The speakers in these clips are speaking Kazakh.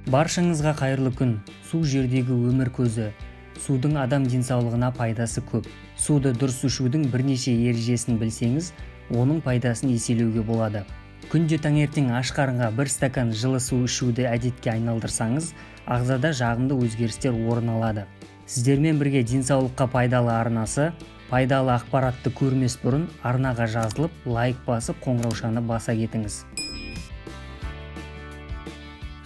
Баршаңызға қайырлы күн. Су – жердегі өмір көзі. Судың адам денсаулығына пайдасы көп. Суды дұрыс ішудің бірнеше ережесін білсеңіз, оның пайдасын еселеуге болады. Күнде таңертең аш қарынға бір стакан жылы су ішуді әдетке айналдырсаңыз, ағзада жағымды өзгерістер орын алады. Сіздермен бірге «Денсаулыққа пайдалы» арнасы. Пайдалы ақпаратты көрмес бұрын арнаға жазылып, лайк басып, қоңыраушаны баса кетіңіз.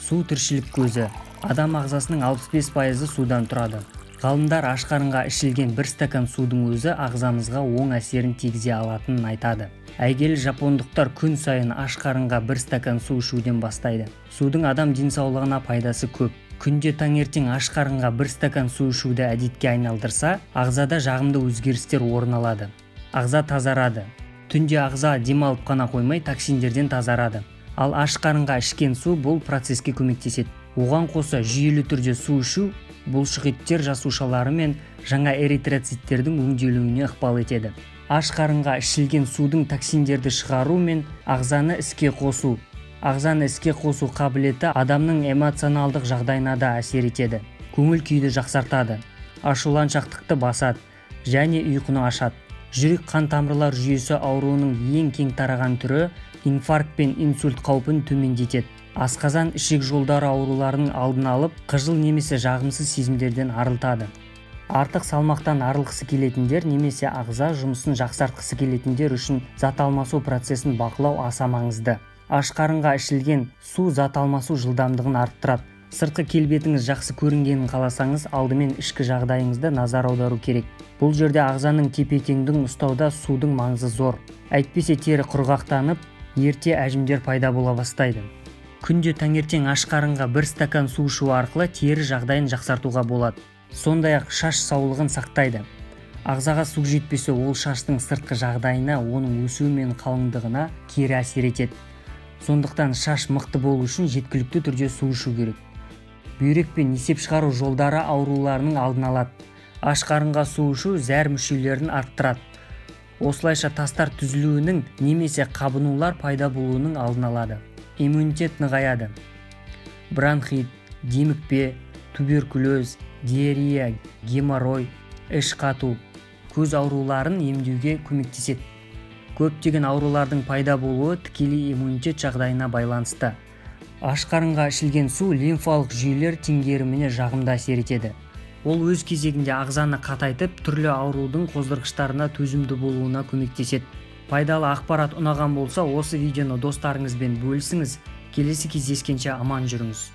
Су – тіршілік көзі. Адам ағзасының 65%-ы судан тұрады. Ғалымдар аш қарынға ішілген бір стакан судың өзі ағзамызға оң әсерін тигізе алатынын айтады. Әйгілі жапондықтар күн сайын аш қарынға бір стакан су ішуден бастайды. Судың адам денсаулығына пайдасы көп. Күнде таңертең аш қарынға бір стакан су ішуді әдетке айналдырса, ағзада жағымды өзгерістер орын алады. Ағза тазарады. Түнде ағза демалып қана қоймай, токсиндерден тазарады. Ал аш қарынға ішкен су бұл процеске көмектеседі. Оған қоса, жүйелі түрде су ішу бұлшықеттер жасушалары мен жаңа эритроциттердің өңделуіне ықпал етеді. Аш қарынға ішілген судың токсиндерді шығару мен ағзаны іске қосу қабілеті адамның эмоционалдық жағдайына да әсер етеді. Көңіл күйді жақсартады, ашуланшақтықты басады және ұйқыны ашады. Жүрек қан тамырлар жүйесі ауруының ең кең тараған түрі инфаркт пен инсульт қаупін төмендетеді. Асқазан, ішек жолдары ауруларының алдын алып, қыжыл немесе жағымсыз сезімдерден арылтады. Артық салмақтан арылғысы келетіндер немесе ағза жұмысын жақсартқысы келетіндер үшін зат алмасу процесін бақылау аса маңызды. Аш қарынға ішілген су зат алмасу жылдамдығын арттырады. Сыртқы келбетіңіз жақсы көрінгенін қаласаңыз, алдымен ішкі жағдайыңызды назар аудару керек. Бұл жерде ағзаның тепе-теңдігін ұстауда судың маңызы зор. Әйтпесе тері құрғақтанып, ерте әжімдер пайда бола бастайды. Күнде таңертең аш қарынға бір стакан су ішу арқылы тері жағдайын жақсартуға болады. Сондай-ақ шаш саулығын сақтайды. Ағзаға су жетпесе, ол шаштың сыртқы жағдайына, оның өсуі мен қалыңдығына кері әсер етеді. Сондықтан шаш мықты болу үшін жеткілікті түрде су ішу керек. Бүйрек пен несеп шығару жолдары ауруларының алдын алады. Аш қарынға су ішу зәр мүшелерін арттырады. Осылайша тастар түзілуінің немесе қабынулар пайда болуының алдын алады. Иммунитет нығаяды. Бронхит, демікпе, туберкулез, диарея, геморрой, іш қату, көз ауруларын емдеуге көмектеседі. Көптеген аурулардың пайда болуы тікелей иммунитет жағдайына байланысты. Аш қарынға ішілген су лимфалық жүйелер теңгеріміне жағымды әсер етеді. Ол өз кезегінде ағзаны қатайтып, түрлі аурудың қоздырғыштарына төзімді болуына көмектеседі. Пайдалы ақпарат ұнаған болса, осы видеоны достарыңызбен бөлісіңіз. Келесі кездескенше аман жүріңіз.